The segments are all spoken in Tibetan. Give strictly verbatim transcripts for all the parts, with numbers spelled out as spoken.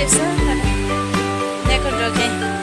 གནས་སྐོར་འགྲོ་མཁན།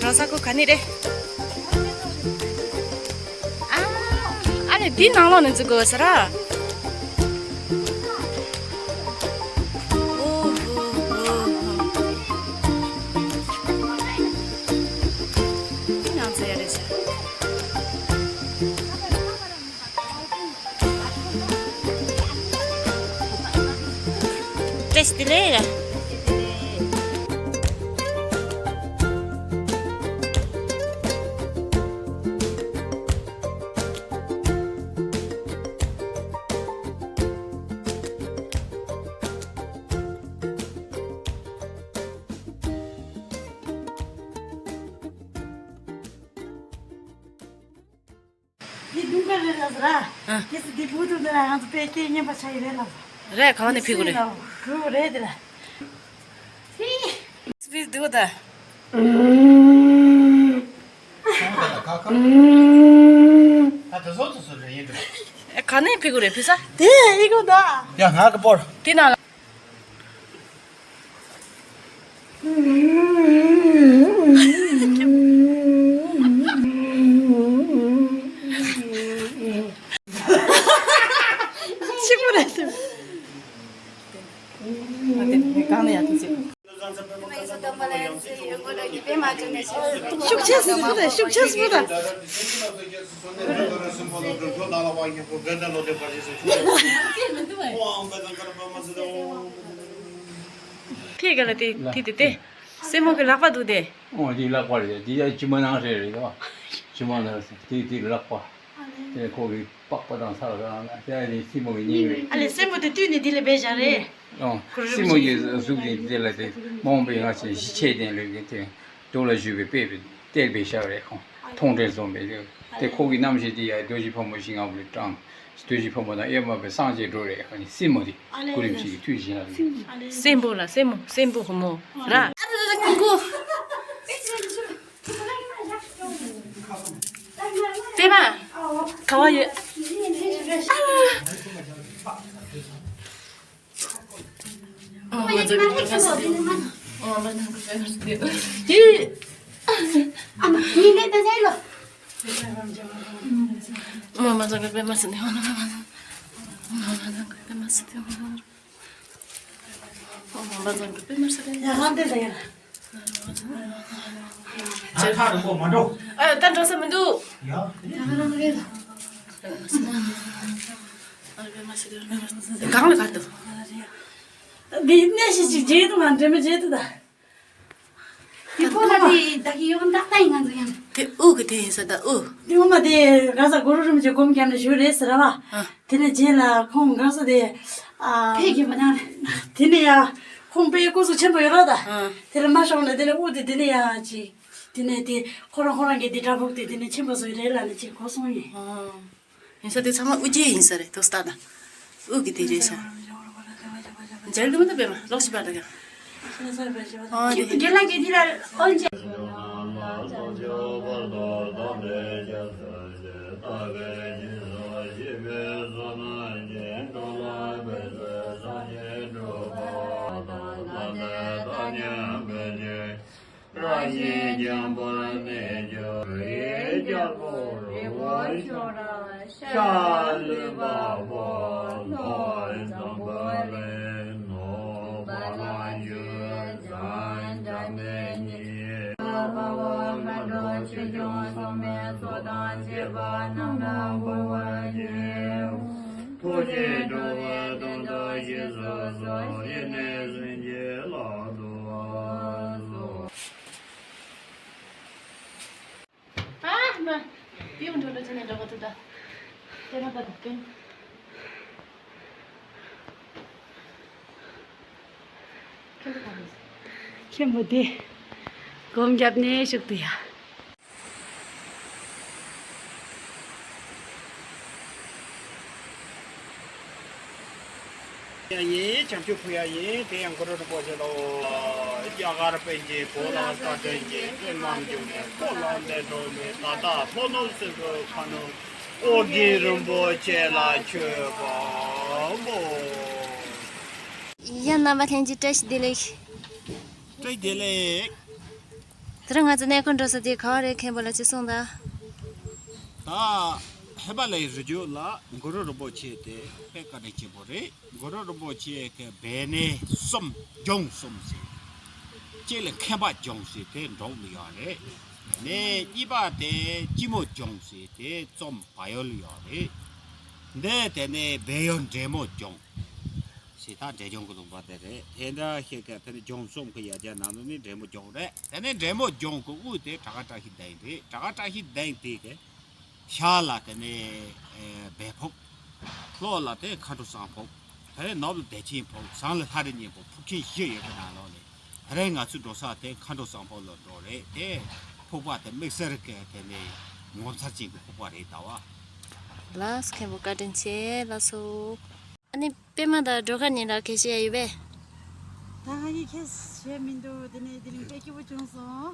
འགྲོ་ས་ཁོ་ག་ནས་རེད། ཨ། ཨ་ནི་འདི་ནང་ལོགས་ནས་འཛུལ་དགོས་ས་ར། ཨོ་ཧོ་ཧོ་ཧོ། ཡང་ཚེ་ཡ་རེད་ཤག་བཀྲ་ཤིས་བདེ་ལེགས། འདི་དུང་དཀར་རེད་ལབ་ཟེར་ར། ཨ། དེ་སི་འདི་བུ་དུང་དེ་ལ་ང་ཚོ་དཔེ་སྐད་སྙན་པ་ཆགས་ཡི་རེད་ལབ། རེད། ག་བ་ནས་ཕེབས་དགོས་རེད། དགོས་རེད་དེ་ལ། སི་ཕི་འདུག་ད། ད་དེ་ཚོ་དེ་ཚོ་རེད་ཡིན་འགྲོ། ཨེ། ག་ནས་ཕེབས་དགོས་རེད་ཕེབས་ས། དེ་ཨི་གོ་ད། ཡ་ང་གི་པོར། དེ་ན་ལ། ཆི་མོ་རེད་ཟེར། ཨ་དེ་གང་ལ་ཡ་དེ་ཟེར། ཤུགས་ཆེ་སུ་དེ་ཤུགས་ཆེ་སུ་དེ། ཕི་ག་ལ་དེ་དེ་དེ་དེ། སྲས་མོ་གི་ལག་པ་འདུག་དེ། ཨོ་དེ་ལག་པ་རེད། དེ་ཡ་ཅི་མ་ནང་རེད་རེད་དོ། ཅི་མ་ནང་རེད། དེ་དེ་ལག་པ། དེ་ཁོ་གི་པགས་པ་དང་ཚ་ལ་དེ་ཡ་དེ་སྲས་མོ་གི་སྙིང་རེད། ཨ་ལེ་སྲས་མོ་དེ་དུས་ནས་དེ་ལ་བས་བཞག་རེད། ཨོ་སྲས་མོ་གི་གཟུགས་ཀྱི་དེ་ལ་དེ་མ་འོངས་པའི་ང་ཚོའི་གཞིས་བྱེས་ལྡན་ལུགས་ཀྱི་དེ་རྡོ་ལ་བཞུགས་པའི་དཔེ་བལྟས་པའི་ཞབས་རེད་ཁོང་མཐོང་གྲོལ་སོང་པའི་དེ་ཁོ་གི་རྣམ་ཤེས་དེ་ཡ་རྡོ་རྗེ་ཕག་མོ་བཞི་ལྔ་པོ་ལ་དྲངས། རྡོ་རྗེ་ཕག་མོ་དང་ཨེ་མ་པའི་སངས་རྒྱས་འགྲོ་རེད། ཨ་ནི་སྲས་མོ་དེ་ཨ་ལེ་སྐུ་རིམ་ཞིག་གི་མཐུ་བཞིན་ལ་སྲས་མོ་ལ་སྲས་མོ་སྲས་མོ་ཧོ་མོ་ར། པད་མ་ག་བ་ཡོད། ཨ། ད་འགྲོ་ས་མི་འདུག་གང་ལ་ག་ཏུ། འདི་གནས་ཤིག་ཅིག་བརྗེད་འདུག་ང་འདྲེ་མི་བརྗེད་འདུག་ད། དེ་ཕོ་ལ་དེ་ད་གི་ཡོང་ཏག་ཏག་ཡིན་ང་ཚོ་ཡང་། དེ་དབུ་གི་དེ་ཡིན་ས་ད་དབུ། དེ་འོ་མ་དེ་ག་ས་གུ་རུ་རིན་པོ་ཆེ་སྒོམ་རྒྱབ་ནས་བཞུགས་རེད་ཟེར་བ། ཨ། དེ་ནས་རྗེས་ལ་ཁོང་ག་ས་དེ། ཨ། ཕེབས་ཀྱི་མ་ནང་། དེ་ནས་ཡ། ཁོང་དཔེ་སྐུ་གཟུགས་ཆེན་པོ་ཡོད་ར་ད། ཨ། དེ་ལ་མ་ཤོང་ནས་དེ་ནས་དབུ་དེ་དེ་ནས་ཡ་ཅིག་དེ་ནས་དེ་ཁོ་རང་ཁོ་རང་གི་དེ་འདྲ་ཕུག་དེ་དེ་ནས་ཆེན་པོ་བཟོས་རེད་ལ་ནས་ཅིག་གོ་སོང་ཡིན། ཨ། ཡིན་ས་དེ་ཚང་མ་དབུ་རྒྱན་ཡིན་ས་རེད་དོ་སྟ་ད། དབུ་གི་དེ་རེད་ཤག་མཇལ་དུ་མི་འདུག་པས་མ་ལོག་ཤི་པ་ད་ག་ཨོ་དེ། རྒན་ལགས་ཀྱིས་འདི་ལ་ཨོན་ཅེ། བཀྲ་ཤིས་རྒྱལ་པོར་གནས་གྱུར་རིའི་རྒྱལ་པོ་རི་བོ་ཤོར་ཤ་ལུས་པ་པོ་ནོར་འཛམ་བུ་གླིང་ནོར་བ་ལ་འཇུ། ཆོས་སྐྱོང་སྲུང་མའི་ཚོགས་དང་བཅས་པ་རྣམས་ལ་འབུལ་བར་བགྱི། ཐུགས་རྗེས་འགྲོ་བའི་དོན་དུ་གཤེགས་སུ་གསོལ། ཡེ་ནས་གསོན་གྱི་ལག་ཏུ་གསོལ། ཨ་མ། པིའུ་འགྲོ་ལོ་ཅི་ནས་འགྲོ་གོ་ཐུབ་ད། དེ་མ་ད་དུ་པིན། མཁན་པོ་དེ། སྒོམ་རྒྱབ་ནས་བཞུགས་དུ་ཡ། ཡ་ཡིན། བྱང་ཆུབ་ཕུལ་ཡ་ཡིན། དེ་ཡང་གུ་རུ་རིན་པོ་ཆེ་ལོ། རྒྱ་གར་པཎ་ཆེན་གོ་ལ་སྐར་ཕྲེང་གི་ཏིལ་མར་འཇུག་ནས་འཁོར་ལོ་བདེ་འགྲོ་མའི་ད་ལྟ་ལྷོ་ནུབ་སྲིན་པོའི་ཁ་ནུབ་ཨོ་རྒྱན་རིན་པོ་ཆེ་ལ་མཆོད་པ་འབུལ། ཡ་རྣམ་པ་ལྷན་རྒྱས་བཀྲ་ཤིས་བདེ་ལེགས། བཀྲ་ཤིས་བདེ་ལེགས། དེ་རིང་ང་ཚོ་གནས་སྐོར་འགྲོ་ས་དེ་ག་བ་རེད། མཁན་པོ་ལ་ཅི་གསུངས་ད། ད་ཧི་མ་ལ་ཡའི་རི་རྒྱུད་ལ་གུ་རུ་རིན་པོ་ཆེ་དེ་དཔེ་བཀའ་དྲིན་ཆེན་པོ་རེད། གུ་རུ་རིན་པོ་ཆེ་གི་སྦས་གནས་གསུམ་སྦྱོང་གསུམ་ཟེར། གཅིག་ལ་མཁན་པ་སྦྱོང་ཟེར་དེ་འབྲོག་ལ་ཡོད་རེད། ནས་གཉིས་པ་དེ་སྐྱིད་མོ་སྦྱོང་ཟེར་དེ་ཙོམ་བལ་ཡུལ་ལ་ཡོད་རེད། འདི་དེ་ནས་སྦས་ཡུལ་འབྲས་མོ་སྦྱོང་ཟེར་ད་འབྲས་ལྗོངས་ཀྱི་ལུང་པ་དེ་རེད། དེ་འདྲ་ཞིག་གི་དེ་ནས་སྦྱོང་གསུམ་གྱི་ཡ་གྱལ་ནང་ལོགས་ནས་འབྲས་མོ་སྦྱོང་རེད། དེ་ནས་འབྲས་མོ་སྦྱོང་གི་དབུས་དེ་བྲག་དཀར་བཀྲ་ཤིས་གདན་རེད། བྲག་དཀར་བཀྲ་ཤིས་གདན་དེ་གི་ཤར་ལ་དེ་ནས་ཨེ་སྦས་ཕུག་ལྷོ་ལ་དེ་མཁའ་འགྲོ་གསང་ཕུག་དེ་ནས་ནུབ་ལ་བདེ་ཆེན་ཕུག་བྱང་ལ་ལྷ་རི་གཉན་ཕུག་ཕུག་ཆེན་བཞི་ཡོད་པའི་ནང་ལོགས་ནས་དེ་རིང་ང་ཚོས་འགྲོ་ས་དེ་མཁའ་འགྲོ་གསང་ཕུག་ལ་འགྲོ་རེད། དེ་ཕུག་པ་དེ་དམིགས་བསལ་གྱི་དེ་ནས་ངོ་མཚར་ཅན་གྱི་ཕུག་པ་རེད་ད་བ། ལགས་སོ། མཁན་པོ་བཀའ་དྲིན་ཆེ། ལགས་སོ། ཨ་ནི་པད་མ་དང་སྒྲོལ་དཀར་གཉིས་ལ་སྐད་ཆ་ཡོད་པས། ད་ང་གཉིས་ཁྱེད་བཤད་མི་འདུག་དེ་ནས་དེ་རིང་དཔེ་སྐྱིད་པོ་བྱུང་སོང་།